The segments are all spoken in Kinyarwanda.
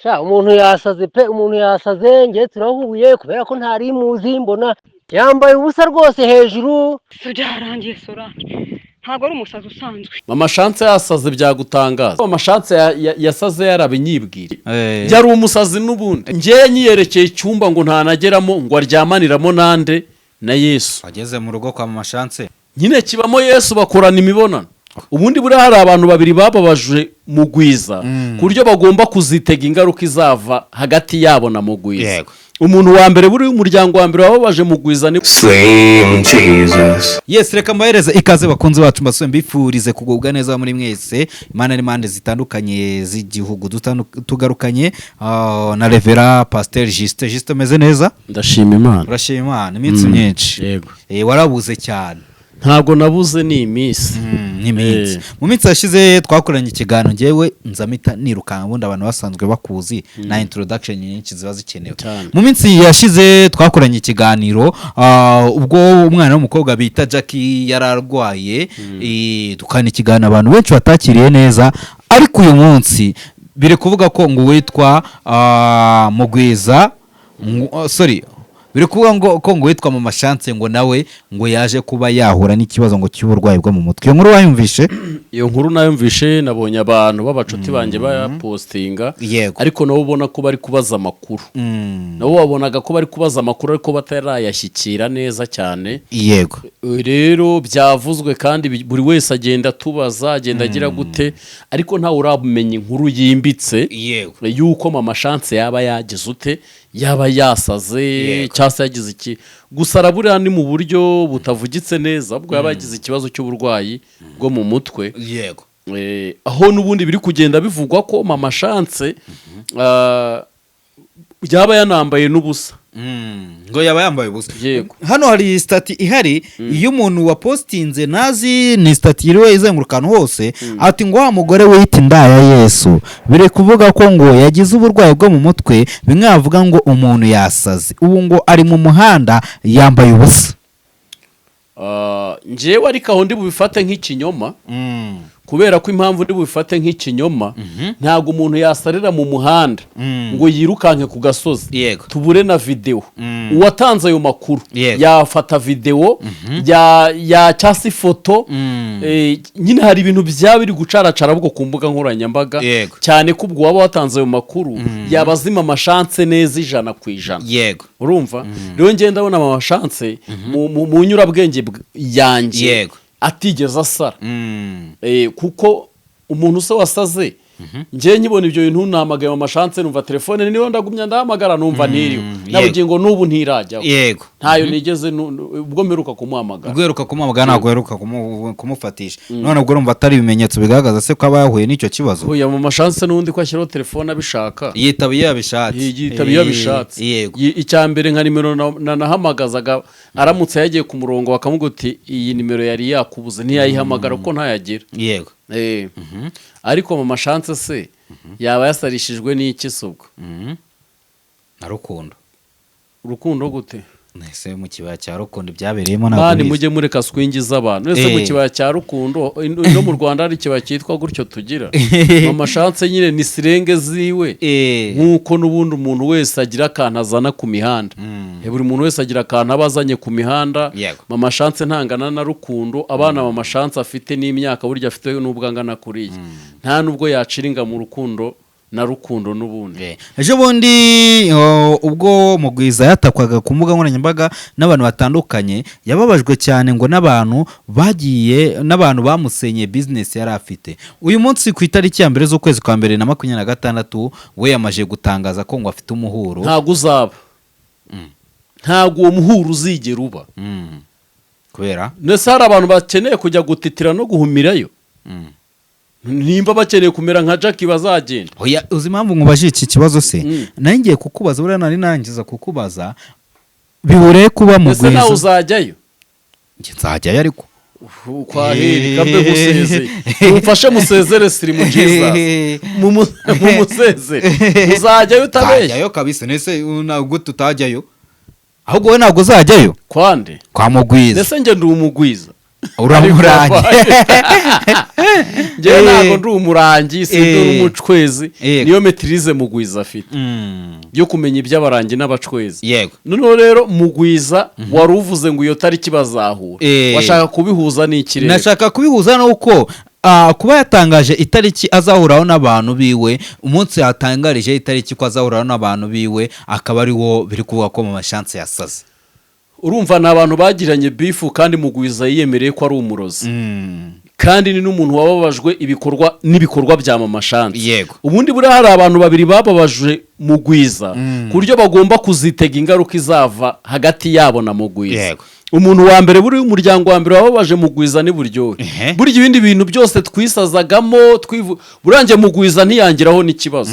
Sha, umuntu yasaze pe, umuntu yasaze. Ngewe turahuye kubera ko ntari muzi, mbona yambaye ubusa rwose hejuru. So byarangiye. Solange ntabwo ari umusazi usanzwe. Mama Chance yasaze byagutangaza. Mama Chance yasaze yarabinyibwira. Yari umusazi n'ubundi. Ngewe nyiyerekeye icyumba ngo ntanageramo, ngo aryamaniramo nande? Na Yesu. Ageze mu rugo kwa Mama Chance? Nyine kibamo Yesu, bakorana imibonano. Ubundi buriya hari abantu babiri bababaje Mugwiza ku buryo bagomba kuzitega ingaruka izava hagati yabo na Mugwiza. Umuntu wa mbere, buriya umuryango wa mbere wababaje Mugwiza ni Slim Jesus. Yes, reka mbahereze ikaze bakunzi bacu, mbasuye mbifurize kugubwa neza muri mwese impande n'impande zitandukanye z'igihugu. Tugarukanye na Reverend Pasteur Justin. Justin, ameze neza? Ndashima Imana. Urashima Imana iminsi myinshi. Yego. Warabuze cyane. Ntabwo nabuze, ni iminsi. Ni iminsi. Mu minsi yashize twakoranye ikiganiro, ngewe nzamita nirukanka. Ubundi abantu basanzwe bakuzi na introduction nyinshi ziba zikenewe. Cyane. Mu minsi yashize twakoranye ikiganiro ubwo umwana w'umukobwa bita Jackie yari arwaye, dukana ikiganiro abantu benshi batakiriye neza. Ariko uyu munsi biri kuvuga ko ngo uwitwa Mugwiza oh, sorry, biri kuvuga ngo ko ngo witwa Mama Chance ngo nawe ngo yaje kuba yahura n'ikibazo ngo cy'uburwayi bwo mu mutwe. Iyo nkuru wayumvishe? Iyo nkuru nayumvishe, nabonye abantu b'abacuti banjye bayapostinga. Ariko nabo ubona ko bari kubaza amakuru. Nabo wabonaga ko bari kubaza amakuru ariko batarayashyikira neza cyane. Rero byavuzwe kandi buri wese agenda atubaza, agenda agira gute, ariko ntawe uramenya inkuru yimbitse yuko Mama Chance yaba yagize ute, yaba yasaze cyangwa se yagize iki. Gusa araburiya ni mu buryo butavugitse neza, ubwo yaba yagize ikibazo cy'uburwayi bwo mu mutwe. Aho n'ubundi biri kugenda bivugwa ko Mama Chance yaba yanambaye n'ubusa. Ngo yaba yambaye ubusa? Yego. Hano hari status ihari iyo umuntu wapositinze nazi, ni status yiriwe izenguruka ahantu hose, ati ngo wa mugore wita indaya Yesu, biri kuvuga ko ngo yagize uburwayi bwo mu mutwe, bimwe bavuga ngo umuntu yasaze, ubu ngo ari mu muhanda yambaye ubusa. Njyewe ariko aho ndi bubifate nk'ikinyoma, kubera ko impamvu ndi bubifate nk'ikinyoma, ntabwo umuntu yasarira mu muhanda ngo yirukanke ku gasozi tubure na videwo. Uwatanze ayo makuru yafata videwo ya cyangwa se ifoto. Nyine hari ibintu byaba biri gucaracara ahubwo ku mbuga nkoranyambaga, cyane ko ubwo waba watanze ayo makuru yaba azima Mama Chance neza 100%. Urumva rero, ngenda ndabona Mama Chance mu nyurabwenge yanjye atigeze asara. Kuko umuntu se wasaze, njyewe nkibona ibyo bintu nahamagaye Mama Chance, numva telefone niyo ndagumya ndahamagara, numva ntiriwe. Nabugingo n'ubu ntirajyaho. Ntayo nigeze ubwo mperuka kumuhamagara. Ubwo uheruka kumuhamagara ntabwo uheruka kumufatisha. None ubwo urumva atari ibimenyetso bigaragaza se ko aba yahuye n'icyo kibazo? Oya, Mama Chance n'ubundi ko ashyiraho telefone abishaka. Yitaba iyo yabishatse. Yitaba iyo abishatse. Icya mbere, nka nimero nahamagazaga, aramutse yagiye ku murongo bakamubwira uti iyi nimero yari yakubuze, ntiyayihamagara kuko ntayagira. Ariko Mama Chance se yaba yasarishijwe n'iki se ubwo? Na Rukundo. Urukundo gute? Ese mu kibaya cya Rukundo ibyabereyemo ntabwo Mani ubizi? mujye mureka swingi z'abantu. Ese mu kibaya cya Rukundo, no mu Rwanda hari ikibaya cyitwa gutyo tugira? Mama Chance nyine ni sirenge ziwe, nk'uko n'ubundi umuntu wese agira akantu azana ku mihanda. Buri muntu wese agira akantu aba azanye ku mihanda. Mama Chance ntangana na Rukundo. Abana Mama Chance afite n'imyaka burya afite n'ubwo angana kuriya, nta nubwo yaciringa mu rukundo na Rukundo n'ubundi. Ejo bundi oh, ubwo Mugwiza yatakwaga ku mbuga nkoranyambaga n'abantu batandukanye, yababajwe cyane ngo n'abantu bagiye n'abantu bamusenyeye bizinesi yari afite. Uyu munsi ku itariki ya 1 z'ukwezi kwa mbere na 26, we yamaze gutangaza ko ngo afite umuhuro. Ntabwo uzaba, ntabwo uwo muhuro uzigera uba. Kubera? Ndetse hari abantu bakeneye kujya gutitira no guhumirayo. Nimba bakeneye kumera nka Jackie bazagenda. Oya, uzi impamvu nkubajije iki kibazo se? Nari ngiye kukubaza, buriya nari nangiza kukubaza bihure kuba Ese nawe Mugwiza. uzajyayo? Njye nzajyayo ariko. Kwa heri kambe musezeye, mumfashe musezere Sirimu Jesus, mumusezere. Uzajyayo utabeshya? Nzajyayo kabisa. Nese ntabwo tutajyayo? Ahubwo wowe ntabwo uzajyayo? Kwande? Kwa Mugwiza. Ndetse njye ndi umugwiza. Uramurange. Njyewe ntabwo ndi umurangi, sindi n'umucwezi. Niyo maîtrise Mugwiza afite yo kumenya iby'abarangi n'abacwezi. Noneho rero Mugwiza, wari uvuze ngo iyo tariki bazahura, washaka kubihuza n'ikirere? Nashaka kubihuza nuko kuba yatangaje itariki azahuraho n'abantu biwe, umunsi yatangarije itariki ko azahuraho n'abantu biwe akaba ari wo biri kuvuga ko Mama Chance yasaze. Urumva ni abantu bagiranye beef, kandi Mugwiza yiyemereye ko ari umurozi, kandi ni n'umuntu wababajwe ibikorwa n'ibikorwa bya Mama Chance. Ubundi buriya hari abantu babiri bababajwe Mugwiza, ku buryo bagomba kuzitega ingaruka izava hagati yabo na Mugwiza. Umuntu wa mbere, buriya umuryango wa mbere wababaje Mugwiza ni Buryohe. Burya ibindi bintu byose twisazagamo burangiye, Mugwiza ntiyangiraho n'ikibazo.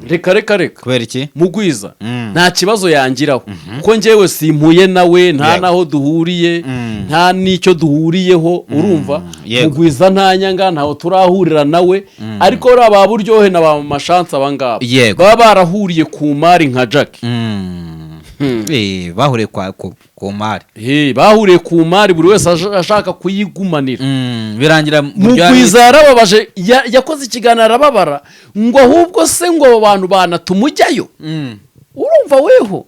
Reka, reka, reka. Kubera iki? Mugwiza nta kibazo yangiraho, kuko njyewe simpuye nawe, nta naho duhuriye, nta n'icyo duhuriyeho, urumva? Mugwiza nta nyanga, ntaho turahurira nawe. Ariko buriya ba Buryohe na ba Mama Chance, aba ngaba baba barahuriye ku mari nka Jack. Bahuriye ku mari. Bahuriye ku mari, buri wese ashaka kuyigumanira. Birangira Mugwiza yarababaje, yakoze ikiganiro arababara, ngo ahubwo se ngo abo bantu banatumujyayo. Urumva weho,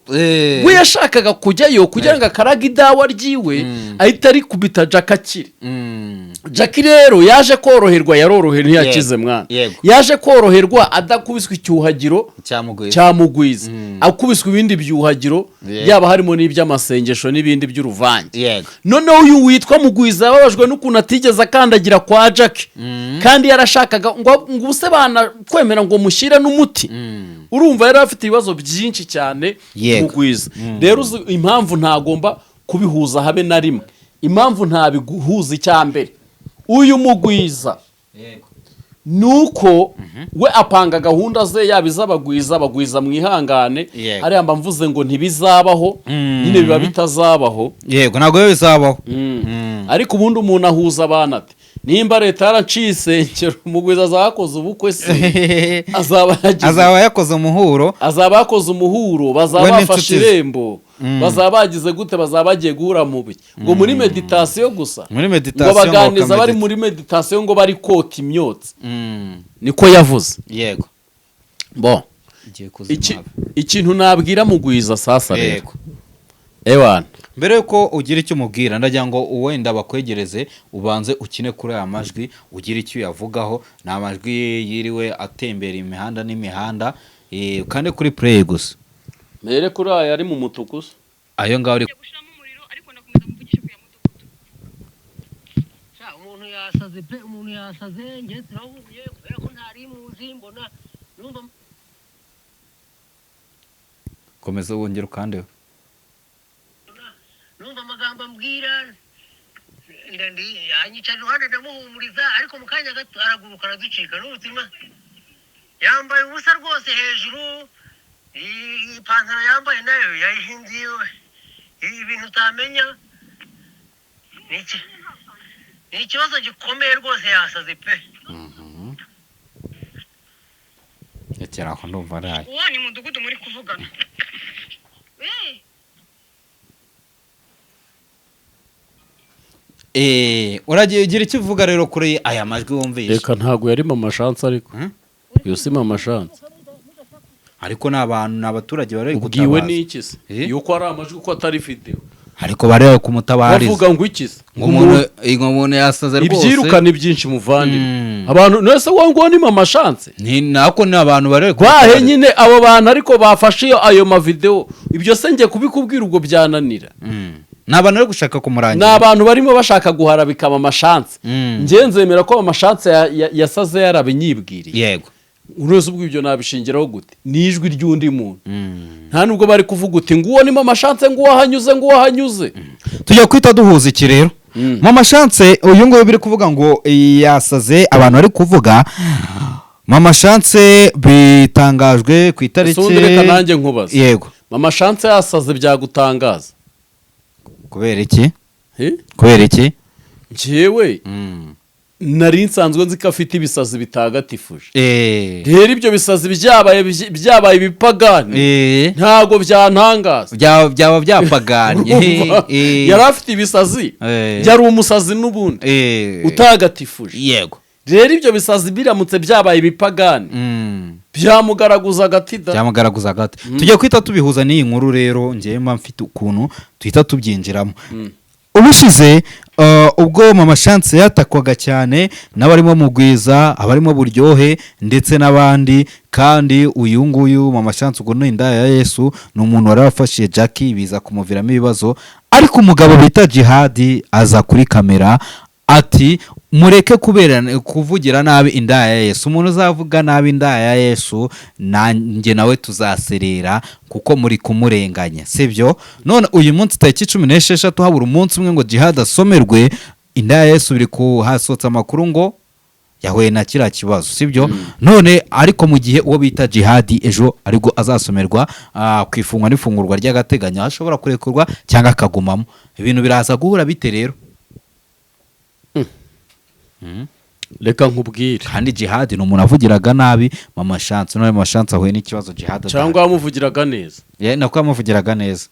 we yashakaga kujyayo kugira ngo akarage idawa ryiwe, ahita arikubita Jack akire. Jack rero yaje koroherwa, yarorohewe, ntiyakize mwana. Yaje koroherwa adakubiswe icyuhagiro Cyamugwiza. Cyamugwiza, akubiswe ibindi byuhagiro, yaba harimo n'iby'amasengesho n'ibindi by'uruvange. Noneho uyu witwa Mugwiza yababajwe n'ukuntu atigeze akandagira kwa Jack, kandi yarashakaga ngo ubuse kwemera ngo mushyire n'umuti. Urumva yari afite ibibazo byinshi cyane. Mugwiza rero, uzi impamvu ntagomba kubihuza habe na rimwe? Impamvu ntabiguhuza, icya mbere, uyu Mugwiza ni uko we apanga gahunda ze, yaba iz'abagwiza, abagwiza mwihangane, hariya mba mvuze ngo ntibizabaho, nyine biba bitazabaho. Yego, ntabwo biba bizabaho. Ariko ubundi umuntu ahuza abantu ati nimba leta yaraciye insengero, Mugwiza azaba yakoze ubukwe se, azaba yagize Azaba yakoze umuhuro. Azaba yakoze umuhuro, bazaba We bafashe n'inshuti ze. irembo, bazaba bagize gute, bazaba bagiye guhura mu biki, ngo muri méditation gusa. Muri Ngo méditation, ngo baganiza bari bakamedita. muri méditation, ngo bari kota imyotsi, niko yavuze. Bon, Igiye kuzima. ikintu nabwira Mugwiza sasa rero, ewana. Mbere yuko ugira icyo umubwira, ndagira ngo wenda bakwegereze, ubanze ukine kuri aya majwi, ugire icyo uyavugaho. Ni amajwi yiriwe atembera imihanda n'imihanda. Ukande kuri play gusa. Mbere kuri aya ari mu mutuku se? Ayo ngaho uri. Gushyiramo umuriro, ariko ndakomeza mvugishe ku ya mudugudu. Sha, umuntu yasaze pe, umuntu yasaze. Njye turahuye, kubera ko ntari muzi, mbona numva Komeza wongere ukandeho. Numva amagambo ambwira, anyicara iruhande, ndamuhumuriza, ariko mu kanya gato araguruka araducika. N'ubu turimo, yambaye ubusa rwose hejuru, iyi ipantaro yambaye nayo yayihinduye ibintu utamenya. Ni ikibazo gikomeye rwose, yasaze pe. Rekera aho, ndumva ari aya. Uwo ni mudugudu muri kuvugana? Uragiye ugira icyo uvuga rero kuri aya majwi wumvise? Reka, ntabwo yari Mama Chance, ariko iyo si Mama Chance. Ariko ni abantu, ni abaturage bari Ubwiwe gutabaza. n'iki se? Yuko ari amajwi, ko atari video? Ariko bareba kumutabariza. Bavuga ngo iki se? Ngo umuntu yasaze rwose. Ibyiruka ni byinshi, muvandimwe. Abantu nese wowe ngo ni Mama Chance? Ni nako, ni abantu bari Bahe kumutabariza. nyine abo bantu, ariko bafashe ayo mavideo, ibyo se njye kubikubwira ubwo byananira? Ni abantu bari gushaka Ni kumurangira. abantu barimo bashaka guharabika Mama Chance. Njye nzemera ko Mama Chance yasaze yarabinyibwiriye. Uruzi ubwo ibyo nabishingiraho gute? Ni ijwi ry'undi muntu, nta nubwo bari kuvuga uti nguwo ni Mama Chance, nguwo ahanyuze, nguwo ahanyuze. Tujya kwita duhuza iki rero? Mama Chance uyu nguyu biri kuvuga ngo yasaze, abantu bari kuvuga Mama Chance, bitangajwe ku itariki Ese ubundi reka nanjye nkubaze. Yego. Mama Chance yasaze byagutangaza? Kubera iki? Eh? Kubera iki? Njyewe nari nsanzwe nzi ko afite ibisazi bitagatifuje. Rero ibyo bisazi byabaye ibipagani, ntabwo byantangaza. Byaba byapaganye. Urumva? Yari afite ibisazi, yari umusazi n'ubundi utagatifuje. Rero ibyo bisazi biramutse byabaye ibipagani, byamugaragaza agati da. Byamugaragaza agati. Tujya guhita tubihuza n'iyi nkuru rero. Ngewe mba mfite ukuntu tuhita tubyinjiramo. Ubushize ubwo Mama Chance yatakwaga cyane n'abarimo Mugwiza, abarimo Buryohe ndetse n'abandi, kandi uyu nguyu Mama Chance, ubwo ni indaya ya Yesu, ni umuntu wari wafashije Jackie, biza kumuviramo ibibazo. Ariko umugabo bita Jihadi aza kuri kamera ati: "Mureke kubera kuvugira nabi indaya ya Yesu. Umuntu uzavuga nabi indaya ya Yesu, nanjye nawe tuzaserera, kuko muri kumurenganya." Sibyo? None uyu munsi tariki 16, habura umunsi umwe ngo Jihad asomerwe, indaya ya Yesu biri kuhasohotse amakuru ngo yahuye na kiriya kibazo, sibyo? None ariko mu gihe uwo bita Jihadi ejo aribwo azasomerwa ku ifungwa n'ifungurwa ry'agateganyo, aho ashobora kurekurwa cyangwa akagumamo, ibintu biraza guhura bite rero? Reka nkubwire. Kandi Jihadi ni umuntu avugiraga nabi Mama Chance, none Mama Chance ahuye n'ikibazo, Jihadi Cyangwa yamuvugiraga neza. Nako yamuvugiraga neza.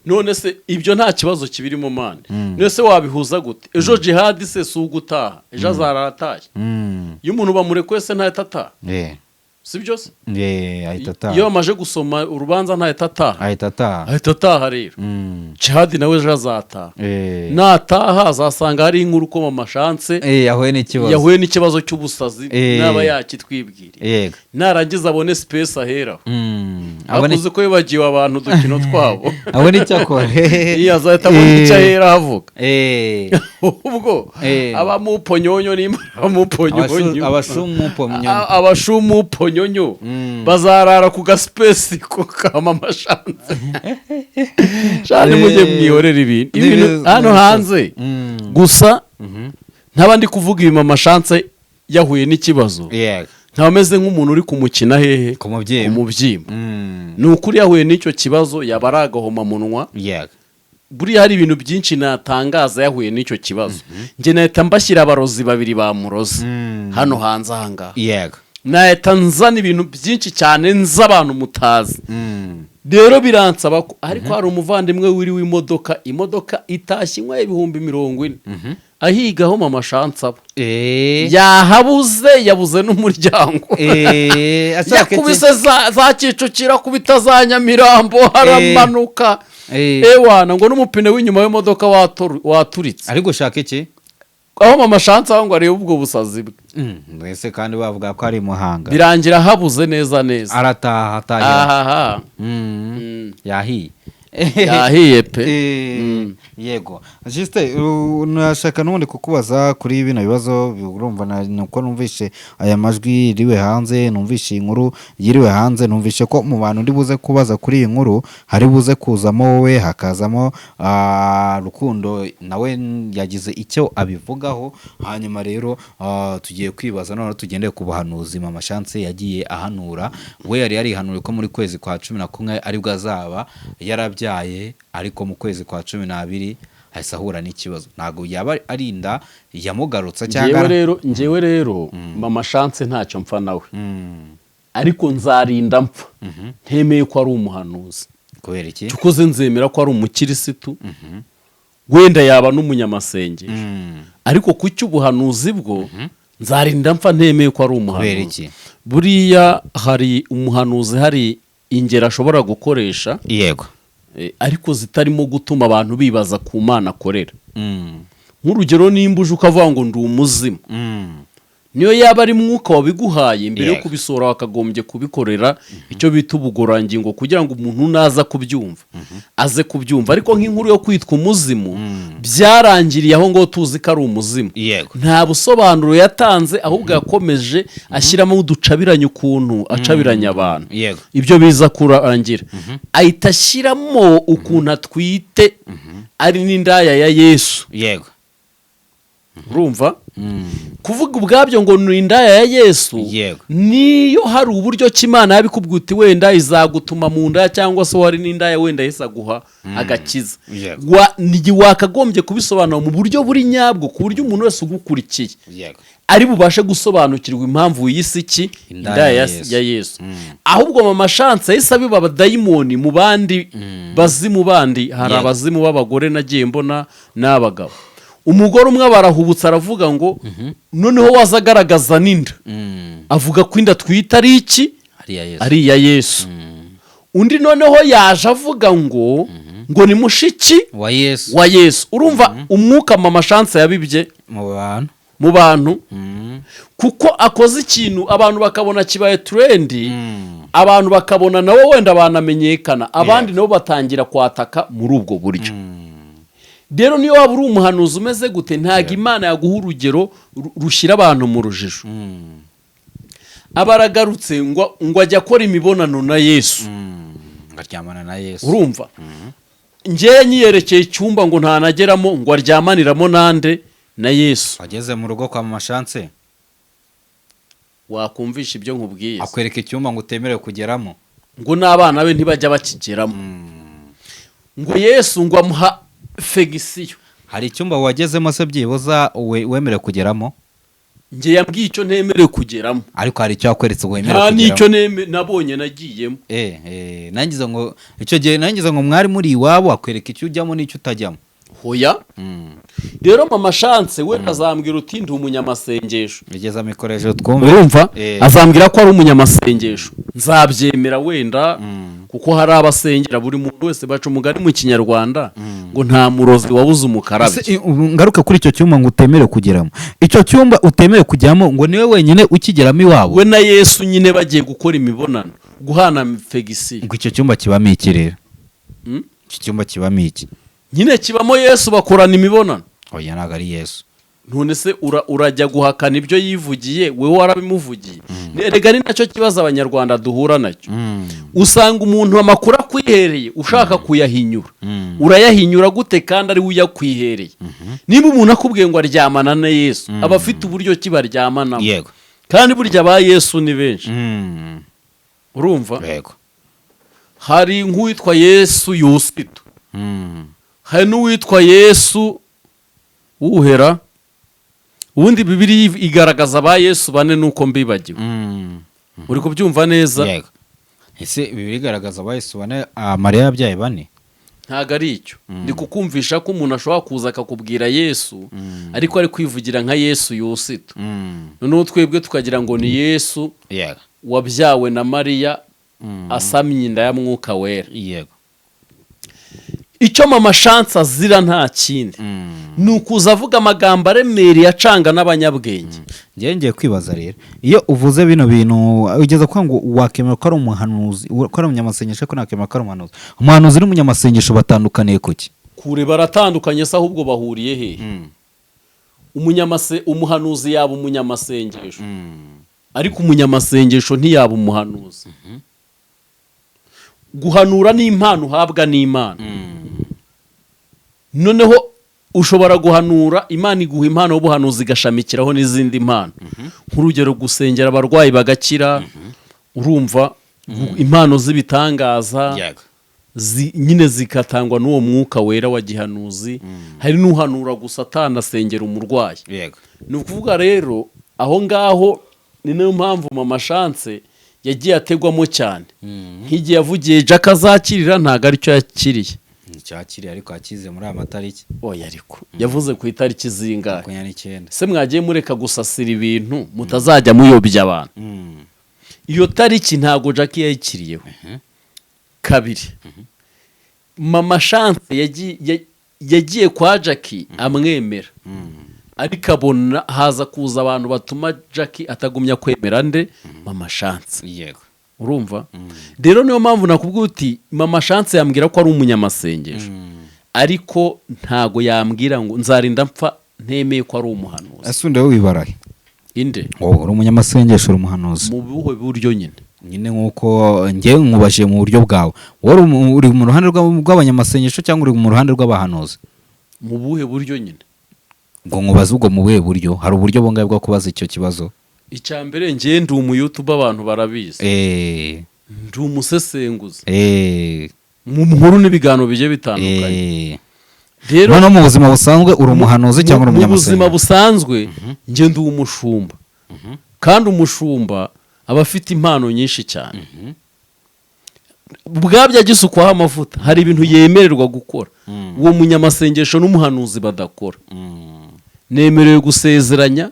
None se ibyo nta kibazo kibirimo, man? None se wabihuza gute? Ejo Jihadi se si ugutaha, ejo azarara atashye. Iyo umuntu bamurekuye se ntahita ataha? Si byo se? Ahita ataha. Iyo bamaze gusoma urubanza ntahita ataha? Ahita ataha. Ahita ataha. Rero Jihadi nawe ejo azataha. Nataha azasanga hari inkuru ko Mama Chance Yahuye n'ikibazo. yahuye n'ikibazo cy'ubusazi, naba yakitwibwiriye. Narangiza abone space aheraho. Abakuze ko yibagiwe abantu udukino twabo. Abone icyo akora. Iyo azahita abona icyo ahera avuga. Ubwo abamuponyonyo nimba abamuponyonyo, Abashumuponyonyo. Abashumuponyonyo bazarara ku ga space ko ka Mama Chance. Shani, mujye mwihorera ibintu, ibintu hano hanze. Gusa ntaba ndi kuvuga ibi Mama Chance yahuye n'ikibazo, ntaba ameze nk'umuntu uri kumukina hehe? Ku mubyimba. Ku mubyimba. Ni ukuri, yahuye n'icyo kibazo yaba ari agahomamunwa. Buriya hari ibintu byinshi natangaza yahuye n'icyo kibazo, njye nahita mbashyira abarozi babiri bamuroze hano hanze ahangaha. Nahita nzana ibintu byinshi cyane, nzi abantu mutazi. Rero biransaba ko, ariko hari umuvandimwe wiriwe imodoka, imodoka itashye inywa 40,000, ahigaho Mama Chance aba. Yahabuze, yabuze n'umuryango. Ashaka iki? Yakubise za Kicukiro, akubita za Nyamirambo, haramanuka. Ewana, ngo n'umupine w'inyuma w'imodoka waturitse. Ari gushaka iki? Aho Mama Chance aho ngo arebe ubwo busazi bwe. Mbese kandi bavuga ko ari Muhanga. Birangira habuze neza neza. Arataha, atahira. Ahaha. Yahiye. Yahiye pe. Yego Juste, nashaka n'ubundi kukubaza kuri bino bibazo. Urumva nuko numvishe aya majwi yiriwe hanze, numvishe iyi nkuru yiriwe hanze, numvishe ko mu bantu ndi buze kubaza kuri iyi nkuru hari buze kuzamo wowe, hakazamo Rukundo nawe yagize icyo abivugaho. Hanyuma rero tugiye kwibaza noneho tugendeye ku buhanuzi Mama Chance yagiye ahanura. We yari yarihanuye ko muri kwezi kwa 11 aribwo azaba yarabyaye, ariko mu kwezi kwa 12 ahise ahura n'ikibazo. Ntabwo yaba ari inda yamugarutsa cyangwa Njyewe rero Mama Chance ntacyo mpfa nawe, ariko nzarinda mpfa ntemeye ko ari umuhanuzi. Kubera iki? Tukoze nzemera ko ari umukirisitu, wenda yaba n'umunyamasengesho, ariko ku cy'ubuhanuzi bwo nzarinda mpfa ntemeye ko ari Kubera umuhanuzi. iki? Buriya hari umuhanuzi, hari ingero ashobora gukoresha, ariko zitarimo gutuma abantu bibaza ku Mana akorera. Nk'urugero, nimba uje ukavuga ngo ndi umuzimu, niyo yaba ari mwuka wabiguhaye, mbere yo kubisohora wakagombye kubikorera icyo bita ubugororangingo, kugira ngo umuntu naza kubyumva aze kubyumva. Ariko nk'inkuru yo kwitwa umuzimu byarangiriye aho ngo tuzi ko ari umuzimu. Nta busobanuro yatanze, ahubwo yakomeje ashyiramo uducabiranya, ukuntu acabiranya abantu. Ibyo biza kurangira ahita ashyiramo ukuntu atwite ari n'indaya ya Yesu. Urumva, kuvuga ubwabyo ngo ni indaya ya Yesu, niyo hari uburyo ki Imana yabikubwiye uti wenda izagutuma mu ndaya, cyangwa se wari n'indaya, wenda Yesu aguha agakiza, wakagombye kubisobanura mu buryo buri nyabwo, ku buryo umuntu wese ugukurikiye ari bubashe gusobanukirwa impamvu wiyise iki? Indaya Indaya ya ya Yesu. ya Yesu. Ahubwo Mama Chance yahise abiba abadayimoni mu bandi bazimu bandi. Hari abazimu b'abagore nagiye mbona n'abagabo. Umugore umwe barahubutse, aravuga ngo noneho waza agaragaza n'inda, avuga ko inda twita ari iki? Ari iya Yesu. Ari iya Yesu. Undi noneho yaje avuga ngo ni mushiki wa Yesu. wa Yesu. Urumva umwuka Mama Chance yabibye mu bantu. Mu bantu, kuko akoze ikintu abantu bakabona kibaye trend, abantu bakabona nabo wenda banamenyekana, abandi nabo batangira kwataka muri ubwo buryo. Rero niyo waba uri umuhanuzi umeze gute, ntabwo Imana yaguha urugero rushyira abantu mu rujijo. Aba aragarutse ngo ajya akora imibonano na Yesu. Ngaryamana na Yesu. Urumva, ngewe nyiyerekeye icyumba ngo ntanageramo, ngo aryamaniramo nande? Na Yesu. Wageze mu rugo kwa Mama Chance? Wakumvisha ibyo nkubwiye? Akwereka icyumba ngo utemerewe kugeramo. Ngo n'abana be ntibajya bakigeramo, ngo Yesu ngo amuha fegisiyo. Hari icyumba wagezemo se byibuza wemerewe kugeramo? Njye yambwiye icyo ntemerewe kugeramo. Ariko hari icyo yakweretse wemerewe Nta n'icyo kugeramo? nabonye nagiyemo. Nangize ngo icyo gihe, nangize ngo mwari muri iwabo, akwereka icyo ujyamo n'icyo utajyamo. Hoya. Rero Mama Chance we azambwira uti: "Ndi umunyamasengesho." Bigeza mikoro hejuru twumve. Urumva? Eh. Azambwira ko ari umunyamasengesho, nzabyemera wenda, kuko hari abasengera. Buri muntu wese, baca umugani mu Kinyarwanda ngo nta murozi wabuze umukarabya. Ese, ubu ngaruke kuri icyo cyumba ngo utemerewe kugeramo. Icyo cyumba utemerewe kujyamo, ngo niwe wenyine ukigeramo iwabo? We na Yesu nyine bagiye gukora imibonano, guhana fegisiyo. Ngo icyo cyumba kibamo iki rero? Mm? Icyo cyumba kibamo iki? Nyine kibamo Yesu, bakorana imibonano. Oya, ntabwo ari Yesu. None se urajya guhakana ibyo yivugiye? Wowe warabimuvugiye. Erega ni nacyo kibazo Abanyarwanda duhura nacyo. Usanga umuntu amakuru akwihereye ushaka kuyahinyura. Urayahinyura gute kandi ari we uyakwihereye? Niba umuntu akubwiye ngo aryamana na Yesu, aba afite uburyo ki baryamanamo. Kandi burya ba Yesu ni benshi. Urumva? Yego. Hari nk'uwitwa Yesu Yusito, hari n'uwitwa Yesu wuhera. Ubundi Bibiri igaragaza ba Yesu bane, nuko mbibagiwe. Uri kubyumva neza? Yego. Ese ibi bigaragaza ba Yesu bane? Mariya yabyaye bane? Ntabwo ari icyo ndi kukumvisha, ko umuntu ashobora kuza akakubwira Yesu, ariko ari kwivugira nka Yesu Yusito, noneho twebwe tukagira ngo ni Yesu wabyawe na Mariya asamye inda ya Mwuka Wera. Icyo Mama Chance azira nta kindi, ni ukuza avuga amagambo aremereye acanga n'abanyabwenge. Ngewe ngiye kwibaza rero, iyo uvuze bino bintu ugeze kuvuga ngo wakemera ko ari umuhanuzi, ko ari umunyamasengesho, ariko ntakemera ko ari umuhanuzi. Umuhanuzi n'umunyamasengesho batandukaniye kuki? Kure baratandukanye se? Ahubwo bahuriye hehe? Umuhanuzi yaba umunyamasengesho, ariko umunyamasengesho ntiyaba umuhanuzi. Guhanura ni impano uhabwa n'Imana. Noneho ushobora guhanura, Imana iguha impano y'ubuhanuzi igashamikiraho n'izindi mpano, nk'urugero gusengera abarwayi bagakira, urumva, impano z'ibitangaza nyine zigatangwa n'uwo Mwuka Wera wa gihanuzi. Hari n'uhanura gusa atanasengera umurwayi. Ni ukuvuga rero aho ngaho ni nayo mpamvu Mama Chance yagiye ategwamo cyane, nk'igihe yavugiye Jack azakirira, ntabwo aricyo yakiriye. Nticyakiriye, ariko yakize muri aya matariki. Oya, ariko yavuze ku itariki zingahe? 29. Se mwagiye mureka gusasira ibintu, mutazajya muyobya abantu? Iyo tariki ntabwo Jack yayikiriyeho. Kabiri, Mama Chance yagiye kwa Jackie amwemera, ariko abona haza kuza abantu batuma Jackie atagumya kwemera nde? Mama Chance. Urumva rero, niyo mpamvu nakubwiye uti Mama Chance yambwira ko ari umunyamasengesho, ariko ntago yambwira ngo nzarinda mpfa ntemeye ko ari umuhanuzi. Ese undi wowe wibarahe? Inde? Wowe uri umunyamasengesho, uri umuhanuzi? Mu buhe buryo nyine? Nyine nk'uko ngewe nkubajije mu buryo bwawe, wowe uri mu ruhande rw'abanyamasengesho cyangwa uri mu ruhande rw'abahanuzi? Mu buhe buryo nyine? Ngo nkubaze ubwo mu buhe buryo? Hari uburyo bungahe bwo kubaza icyo kibazo? Icya mbere, ngewe ndi umu YouTuber, abantu barabizi. Ndi umusesenguzi mu nkuru n'ibiganiro bigiye bitandukanye. Rero Noneho mu buzima busanzwe uri umuhanuzi cyangwa uri mu buzima umunyamasengesho? busanzwe njye ndi umushumba, kandi umushumba aba afite impano nyinshi cyane. Ubwabyo agisukwaho amavuta, hari ibintu yemererwa gukora uwo munyamasengesho n'umuhanuzi badakora. Nemerewe gusezeranya,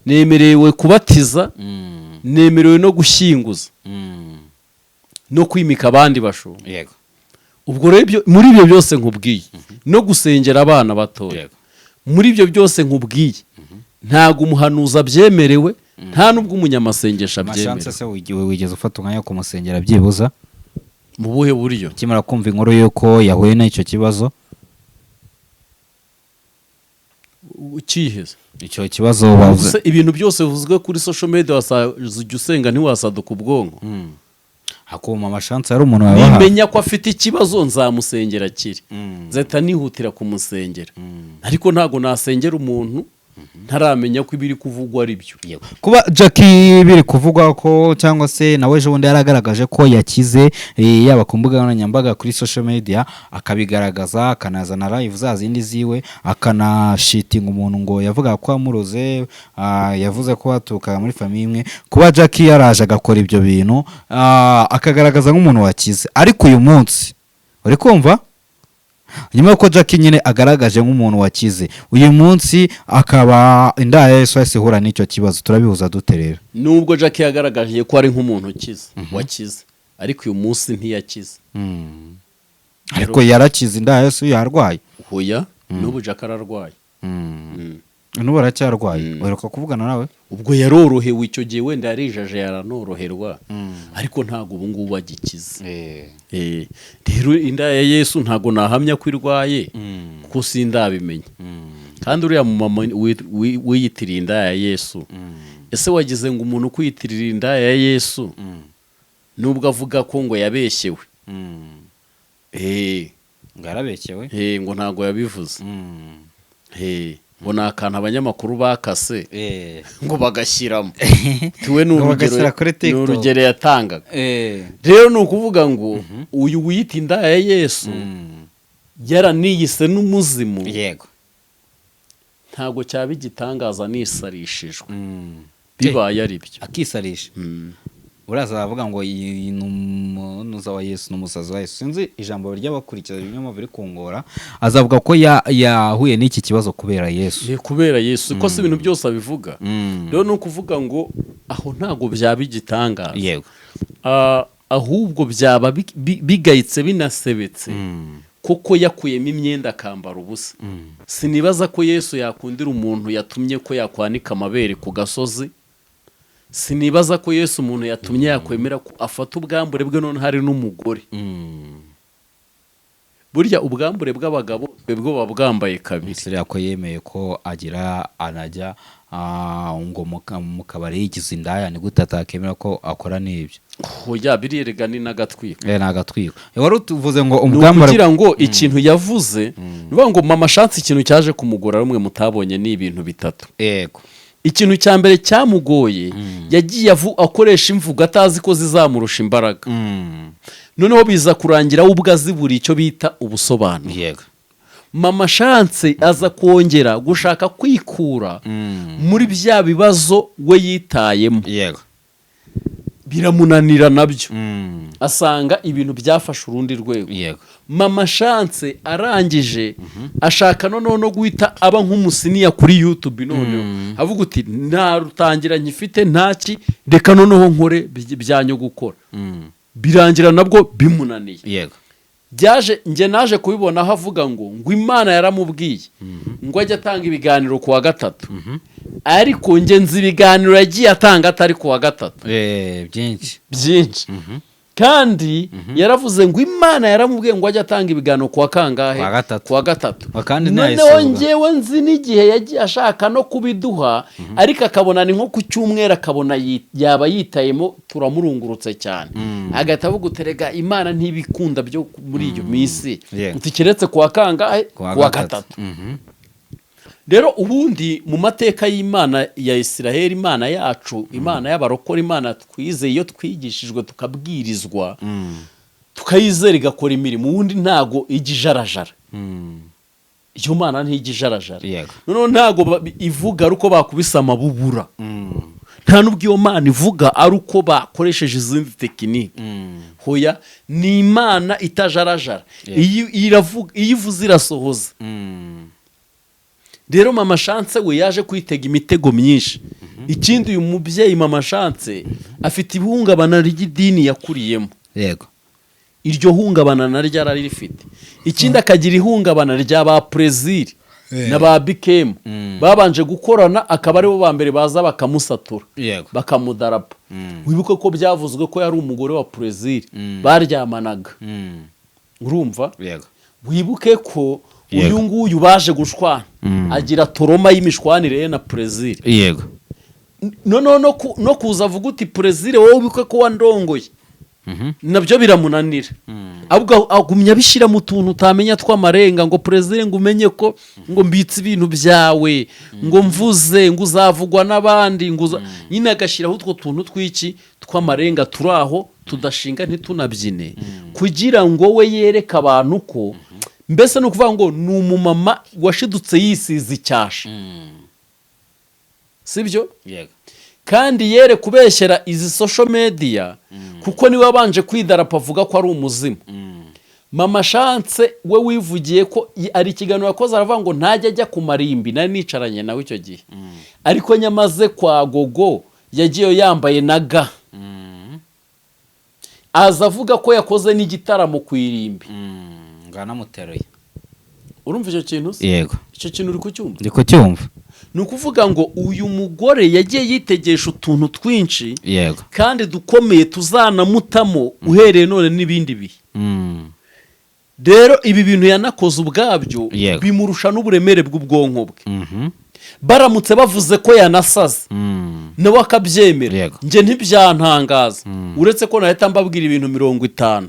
nemerewe kubatiza, nemerewe no gushyinguza no kwimika abandi bashumba. Ubwo rero muri ibyo byose nkubwiye, no gusengera abana batoya, muri ibyo byose nkubwiye, ntabwo umuhanuzi abyemerewe, nta n'ubwo umunyamasengesho Mashanse abyemerewe. Se wigeze ufata umwanya wo kumusengera byibuza? Mu buhe buryo? Ukimara kumva inkuru y'uko yahuye n'icyo kibazo. Ukiheze? Icyo kibazo bavuze. Se ibintu byose bivuzwe kuri social media wasaza ujya usenga ntiwasaduka ubwonko? Akuma Amashanse ari umuntu wawe hafi. Nimenya ko afite ikibazo, nzamusengera akire, nzahita nihutira kumusengera, ariko ntabwo nasengera umuntu ntaramenya ko ibiri kuvugwa ari byo. Kuba Jackie biri kuvugwa ko, cyangwa se nawe ejo bundi yaragaragaje ko yakize, yaba ku mbuga nkoranyambaga, kuri social media akabigaragaza, akanazana live za zindi ziwe, akanashitinga umuntu ngo yavuga ko amuroze, yavuze ko baturukaga muri famille imwe. Kuba Jackie yaraje agakora ibyo bintu, akagaragaza nk'umuntu wakize, ariko uyu munsi uri kumva, nyuma y'uko Jackie nyine agaragaje nk'umuntu wakize, uyu munsi akaba indaya ya Yesu yahise ihura n'icyo kibazo, turabihuza dute rero? Nubwo Jackie yagaragaje ko ari nk'umuntu ukize, wakize, ariko uyu munsi ntiyakize. Ariko yarakize, indaya ya Yesu yarwaye. Hoya, n'ubu Jackie ararwaye. N'ubu aracyarwaye? Uheruka kuvugana nawe? Ubwo yarorohewe icyo gihe, wenda yarijaje yaranoroherwa, ariko ntabwo ubu ngubu agikize. Rero indaya ya Yesu ntabwo nahamya ko irwaye kuko sindabimenya. Kandi uriya mumama wiyitiriye indaya ya Yesu, ese wagize ngo umuntu ukwiyitirira indaya ya Yesu, nubwo avuga ko ngo yabeshyewe, Ngo yarabeshyewe? Ngo ntabwo yabivuze, ngo ni akantu abanyamakuru bakase ngo bagashyiramo tuwe, ni Ngo urugero bagashyira kuri ni TikTok. urugero yatangaga. Rero ni ukuvuga ngo uyu wiyita indaya ya Yesu yaraniyise n'umuzimu, ntabwo cyaba igitangaza nisarishijwe bibaye ari byo. Akisarisha. Uraza aravuga ngo iyi ni umunuza wa Yesu, ni umusazi wa Yesu, sinzi ijambo ry'abakurikiza ibinyoma biri kungora, azavuga ko yahuye n'iki kibazo kubera Yesu. Ni kubera Yesu, ko si ibintu byose abivuga. Rero ni ukuvuga ngo aho ntabwo byaba igitangaza. Ahubwo byaba bigayitse binasebetse kuko yakuyemo imyenda akambara ubusa. Sinibaza ko Yesu yakundira umuntu yatumye ko yakwanika amabere ku gasozi. Sinibaza ko Yesu umuntu yatumye yakwemera ko afata ubwambure bwe, none hari n'umugore. Burya ubwambure bw'abagabo twebwe buba bwambaye kabiri. Misiri ko yemeye ko agira anajya ngo mu kabari yigize indaya, ni gute atakemera ko akora n'ibyo? Hoya, birerega ni n'agatwiko. Ni agatwiko. Wari utuvuze ngo Ni ubwambure. ukugira ngo ikintu yavuze, ni ukuvuga ngo Mama Shansi ikintu cyaje kumugora rumwe mutabonye ni ibintu bitatu. Ikintu cya mbere cyamugoye, yagiye akoresha imvugo atazi ko zizamurusha imbaraga, noneho biza kurangira we ubwo aziburiye icyo bita ubusobanuro. Mama Shanse aza kongera gushaka kwikura muri bya bibazo we yitayemo, biramunanira nabyo, asanga ibintu byafashe urundi rwego. Mama Shanse arangije ashaka noneho no guhita aba nk'umusiniya kuri YouTube, noneho avuga uti nta rutangira nkifite ntaki, reka noneho nkore byanyu gukora, birangira nabwo bimunaniye. Byaje, njye naje kubibona aho avuga ngo Imana yaramubwiye ngo ajye atanga ibiganiro ku wa gatatu, ariko njye nzi ibiganiro yagiye atanga atari ku wa gatatu. Byinshi. Byinshi. Kandi yaravuze ngo Imana yaramubwiye ngo ajye atanga ibiganiro ku wa kangahe? Ku wa gatatu. Ku wa gatatu. Kandi Noneho ntiyayisubiza. njyewe nzi n'igihe yagiye ashaka no kubiduha, ariko akabona ni nko ku cyumweru, akabona yaba yitayemo turamurungurutse cyane, agahita avuga uterega Imana ntibikunda byo muri iyo minsi, uti keretse ku wa kangahe? Ku wa Ku wa gatatu. gatatu. Rero ubundi mu mateka y'Imana ya Isiraheli, Imana yacu, Imana y'abarokore, Imana twizeye, iyo twigishijwe tukabwirizwa tukayizera igakora imirimo, ubundi ntago ijya ijarajara. Iyo Mana ntijya ijarajara. Noneho ntago ivuga ari uko bakubise amabubura, nta n'ubwo iyo Mana ivuga ari uko bakoresheje izindi tekinike. Hoya, ni Imana itajarajara. Iyo iravuga, iyo ivuze irasohoza. Rero Mama Chance we yaje kwitega imitego myinshi. Ikindi, uyu mubyeyi Mama Chance afite ihungabana ry'idini yakuriyemo. Iryo hungabana naryo ararifite. Ikindi, akagira ihungabana rya ba Plaisir na ba Bikemu babanje gukorana, akaba aribo ba mbere baza bakamusatura, bakamudarapa. Wibuke ko byavuzwe ko yari umugore wa Plaisir baryamanaga, urumva? Yego. Wibuke ko uyu nguyu baje gushwana, agira trauma y'imishwanire ye na Plaisir. Noneho no kuza avuga uti: "Plaisir, wowe wibuke ko wandongoye," nabyo biramunanira. Ahubwo agumya abishyira mu tuntu utamenya tw'amarenga, ngo: "Plaisir, ngo umenye ko ngo mbitse ibintu byawe, ngo mvuze ngo uzavugwa n'abandi," ngo nyine agashyiraho utwo tuntu tw'iki tw'amarenga turi aho tudashinga ntitunabyine, kugira ngo we yereke abantu ko mbese ni ukuvuga ngo ni umumama washidutse yisize icyasha, sibyo? Yego. Kandi yere kubeshyera izi social media, kuko niwe wabanje kwidarapa avuga ko ari umuzimu. Mama Chance we wivugiye ko ari ikiganiro yakoze, aravuga ngo ntajya ajya ku marimbi. Nari nicaranye nawe icyo gihe, ariko nyamaze kwa Gogo yagiye yambaye na ga, aza avuga ko yakoze n'igitaramo ku irimbi. Nganamuteruye. Urumva icyo kintu se? Yego. Icyo kintu uri kucyumva? Ndi kucyumva. Ni ukuvuga ngo uyu mugore yagiye yitegesha utuntu twinshi kandi dukomeye tuzanamutamo uhereye none n'ibindi bihe. Rero ibi bintu yanakoze ubwabyo bimurusha n'uburemere bw'ubwonko bwe. Baramutse bavuze ko yanasaze, nawe akabyemera, njye ntibyantangaza, uretse ko nahita mbabwira ibintu 50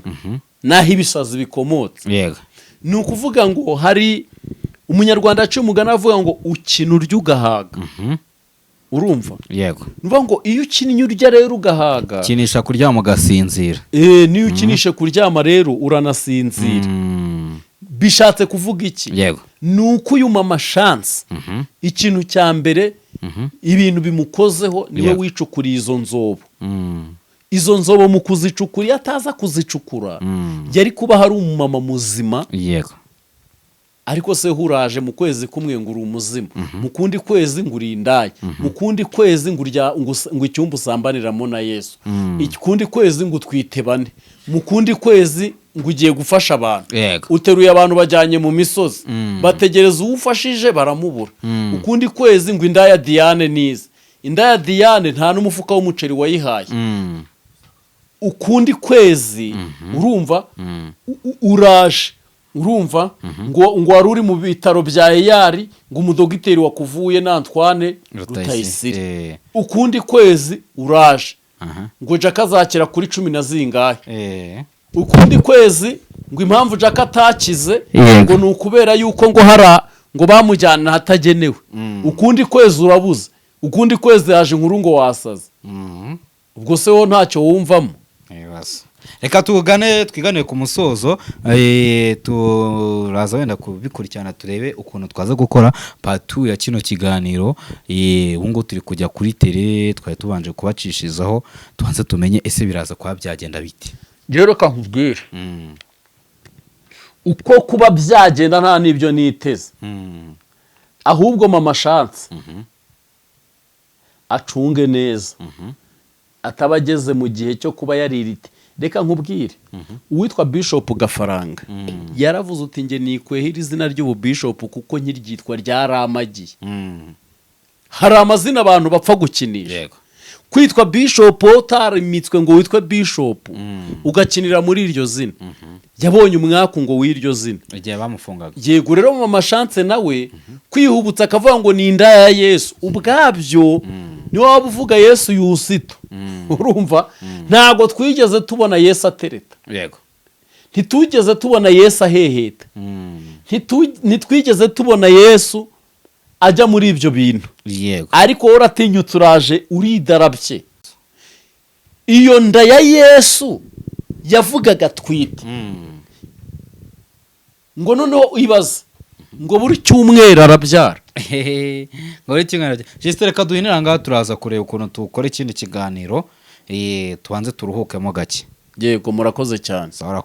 n'aho ibisazi bikomotse. Ni ukuvuga ngo hari Umunyarwanda aciye umugani avuga ngo ukina urya ugahaga, urumva? Yego. Ni ukuvuga ngo iyo ukinnye urya rero ugahaga, Kinisha kuryama ugasinzira. Niyo ukinishe kuryama rero uranasinzira. Bishatse kuvuga iki? Yego. Ni uko uyu Mama Chance, ikintu cya mbere, ibintu bimukozeho, niwe wicukuriye izo nzobo. Izo nzobo mu kuzicukura, iyo ataza kuzicukura yari kuba hari umumama muzima. Ariko se huraje mu kwezi kumwe ngo uri umuzimu, mu kundi kwezi ngo uri indaya, mu kundi kwezi ngo urya ngo icyumba usambaniramo na Yesu, ukundi kwezi ngo utwite bane, mu kundi kwezi ngo ugiye gufasha abantu, uteruye abantu bajyanye mu misozi, bategereza uwo ufashije baramubura, ukundi kwezi ngo indaya Diane nize, indaya Diane nta n'umufuka w'umuceri wayihaye, ukundi kwezi urumva uraje, urumva ngo wari uri mu bitaro bya Eyari, ngo umudogiteri wakuvuye na Antoine Rutayisire, ukundi kwezi uraje ngo Jack azakira kuri cumi na zingahe, ukundi kwezi ngo impamvu Jack atakize ngo ni ukubera yuko ngo hara ngo bamujyana ahatagenewe, ukundi kwezi urabuze, ukundi kwezi yaje inkuru ngo wasaze. Ubwo se wo ntacyo wumvamo? Ibibazo. Reka tugane twiganire ku musozo, turaza wenda kubikurikirana, turebe ukuntu twaza gukora part 2 ya kino kiganiro. Ubu ngubu turi kujya kuri tele, twari tubanje kubacishirizaho, tubanze tumenye ese biraza kuba byagenda bite. Rero reka nkubwire uko kuba byagenda, nta n'ibyo niteze. Ahubwo Mama Chance acunge neza ataba ageze mu gihe cyo kuba yaririte. Reka nkubwire, uwitwa Bishop Gafaranga yaravuze uti: "Njye nikweho iri zina ry'ububishopu kuko nkiryitwa ryaramagiye." Hari amazina abantu bapfa gukinisha. Kwitwa bishop wowe utarimitswe ngo witwe bishop, ugakinira muri iryo zina, yabonye umwaku ngo w'iryo zina igihe bamufungaga. Yego. Rero Mama Chance nawe kwihubutsa akavuga ngo ni indaya ya Yesu, ubwabyo niwe waba uvuga Yesu yusito, urumva? Ntabwo twigeze tubona Yesu atereta. Ntitugeze tubona Yesu aheheta. Ntitwigeze tubona Yesu ajya muri ibyo bintu. Ariko wowe uratinyutse uraje uridarabye. Iyo nda ya Yesu yavugaga atwite, ngo noneho ibaze ngo buri cyumweru arabyara. Ngo ari kimwe. Jisite, reka duhinira ngaha, turaza kureba ukuntu tukora ikindi kiganiro. Tubanze turuhukemo gake. Yego, murakoze cyane. Sawa.